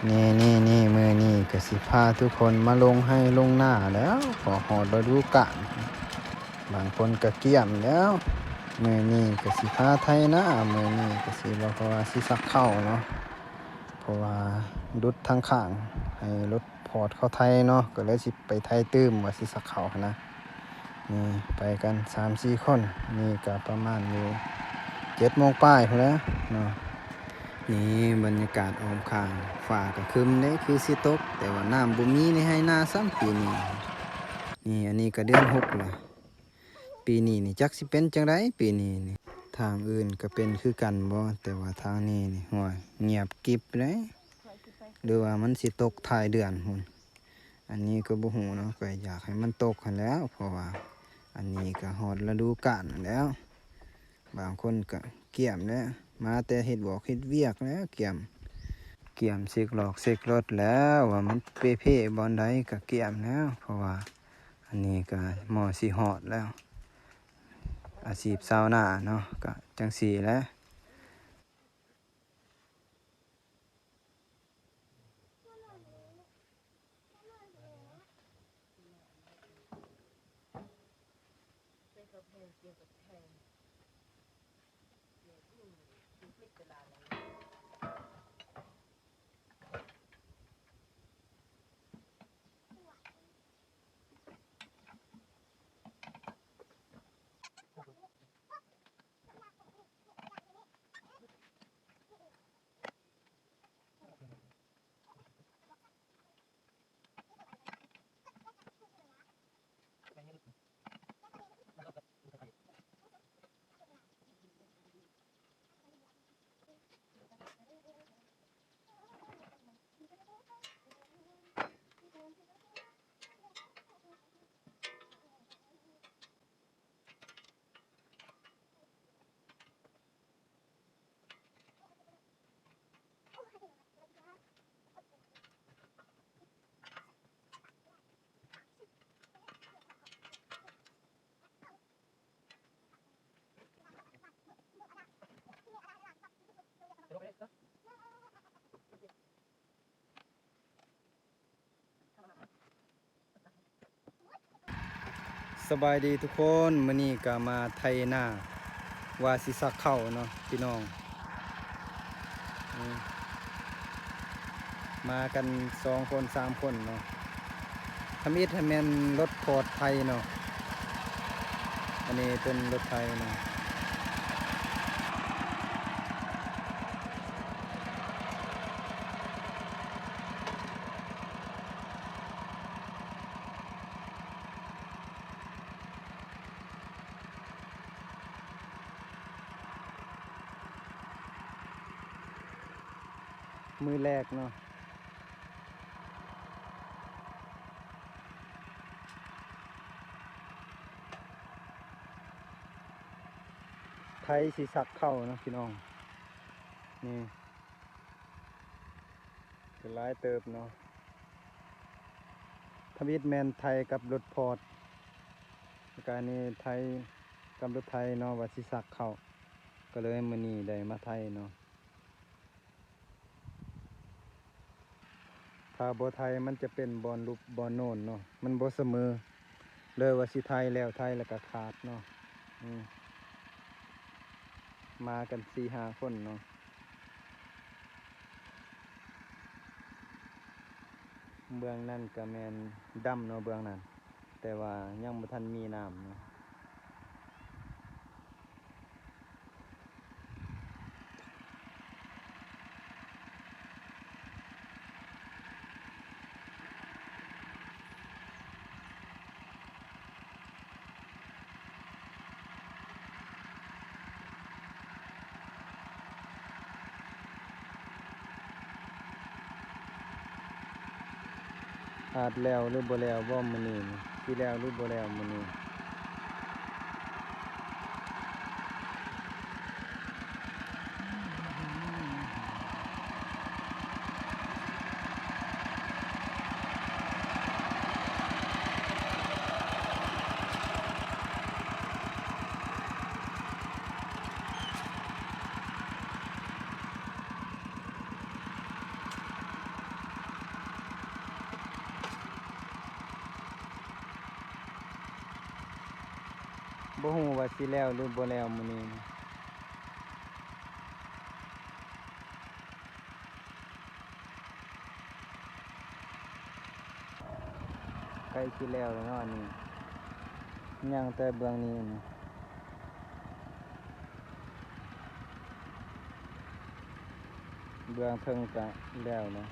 ນີ້ໆໆ ມື້ນີ້ກໍຊິພາທຸກຄົນມາລົງໄຮ່ລົງນາແລ້ວ ເພາະຮອດລະດູການ ບາງຄົນກໍກ້ຽມແລ້ວ. ມື້ນີ້ກໍຊິພາໄຖນາ ມື້ນີ້ກໍຊິ ບໍ່ ເພາະວ່າຊິສັກເຂົ້າເນາະ ເພາະວ່າຫຼຸດທາງຂ້າງ ໃຫ້ລົດພອດເຂົາໄຖເນາະ ກໍເລີຍຊິໄປໄຖຕື່ມ ວ່າຊິສັກເຂົ້າຫັ້ນນະ. ນີ້ໄປກັນສາມສີ່ຄົນ ນີ້ກະປະມານຢູ່ເຈັດໂມງປາຍພຸ້ນແຫຼະເນາະ. ນີ້ບັນຍາກາດອ້ອມຂ້າງ ຟ້າກະຄຶ້ມເດ້ ຄືຊິຕົກ ແຕ່ວ່ານ້ຳບໍ່ມີໃນໄຮ່ນາຊ້ຳປີນີ້. ນີ້ ອັນນີ້ກະເດືອນຫົກແລ້ວ ປີນີ້ນີ້ຈັກຊິເປັນຈັ່ງໃດປີນີ້ນີ້. ທາງອື່ນກະເປັນຄືກັນບໍ່ ແຕ່ວ່າທາງນີ້ນີ້ ໂອ້ຍ ງຽບກິບເດ້ ຫຼືວ່າມັນຊິຕົກທ້າຍເດືອນພຸ້ນ. ອັນນີ້ກໍບໍ່ຮູ້ເນາະ ກໍຢາກໃຫ້ມັນຕົກຫັ້ນແຫຼະ ເພາະວ່າອັນນີ້ກໍຮອດລະດູການແລ້ວ ບາງຄົນກໍກ້ຽມແລ້ວ ມາແຕ່ເຮັດວຽກເຮັດວຽກແລ້ວ ກ້ຽມ ກ້ຽມເຊັກລອກເຊັກລົດແລ້ວ ວ່າມັນເປ່ເພບ່ອນໃດກໍກ້ຽມແລ້ວ ເພາະວ່າອັນນີ້ກໍມໍຊິຮອດແລ້ວ ອາຊີບຊາວນາເນາະ ກໍຈັ່ງຊີ້ແຫຼະ. ສະບາຍດີທຸກຄົນ ມື້ນີ້ກໍມາໄຖນາ ວ່າຊິສັກເຂົ້າເນາະພີ່ນ້ອງ. ນີ້ ມາກັນສອງຄົນສາມຄົນເນາະ ທຳອິດຫັ້ນແມ່ນລົດຟອດໄຖເນາະ ອັນນີ້ເປັນລົດໄຖເນາະ. ມື້ແລກເນາະ ໄຖຊິສັກເຂົ້າເນາະພີ່ນ້ອງ ນີ້ ກໍຫຼາຍເຕີບເນາະ. ທຳອິດແມ່ນໄຖກັບລົດຟອດ ແລ້ວກະອັນນີ້ໄຖກັບລົດໄຖເນາະ ວ່າຊິສັກເຂົ້າ ກໍເລີຍມື້ນີ້ໄດ້ມາໄຖເນາະ. ຖ້າບໍ່ໄຖມັນຈະເປັນບ່ອນຫຼຸບບ່ອນໂນນເນາະ ມັນບໍ່ສະເໝີ ເລີຍວ່າຊິໄຖແລ້ວໄຖແລ້ວກໍຂາດເນາະ. ອືມ ມາກັນສີ່ຫ້າຄົນເນາະ. ເບື້ອງນັ້ນກະແມ່ນດຳເນາະ ເບື້ອງນັ້ນ ແຕ່ວ່າຍັງບໍ່ທັນມີນ້ຳເນາະ. ອາດແລ້ວຫຼືບໍ່ແລ້ວບໍ່ມື້ນີ້ ຊິແລ້ວຫຼືບໍ່ແລ້ວມື້ນີ້. ອ ບໍ່ຮູ້ວ່າຊິແລ້ວຫຼືບໍ່ແລ້ວມື້ນີ້. ໃກ້ຊິແລ້ວແລ້ວເນາະ ອັນນີ້ ຍັງແຕ່ເບື້ອງນີ້ນະ. ເບື້ອງເທິງກະແລ້ວແລ້ວ.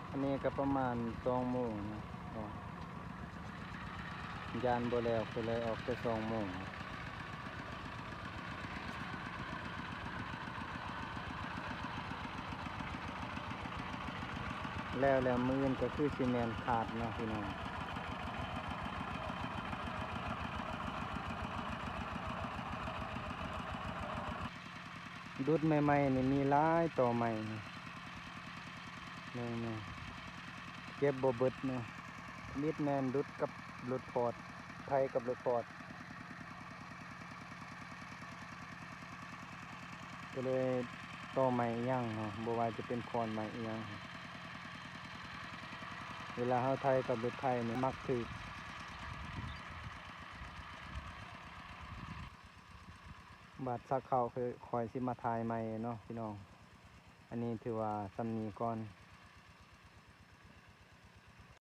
ອັນນີ້ກະປະມານສອງໂມງນະ. ອໍ ຢ້ານບໍ່ແລ້ວ ກໍເລີຍອອກແຕ່ສອງໂມງ. ແລ້ວແລ້ວ ມື້ອື່ນກໍຄືຊິແມ່ນຄາດເນາະພີ່ນ້ອງ. ດຸດໃໝ່ໆນີ້ມີຫຼາຍຕໍ່ໃໝ່ນີ້ ເບິ່ງແນ່ ເກັບບໍ່ເບິດເນາະ. ທຳອິດແມ່ນດຸດກັບລົດຟອດ ໄຖກັບລົດຟອດ ກໍເລີຍຕໍ່ໃໝ່ອີ່ຫຍັງເນາະ ບໍ່ວ່າຈະເປັນຂອນໃໝ່ອີ່ຫຍັງ. ເວລາເຮົາໄຖກັບລົດໄຖນີ້ມັກຖືກ. ບາດສັກເຂົ້າ ຄ່ອຍຊິມາຖ່າຍໃໝ່ເນາະພີ່ນ້ອງ. ອັນນີ້ຖືວ່າສ່ຳນີ້ກ່ອນ.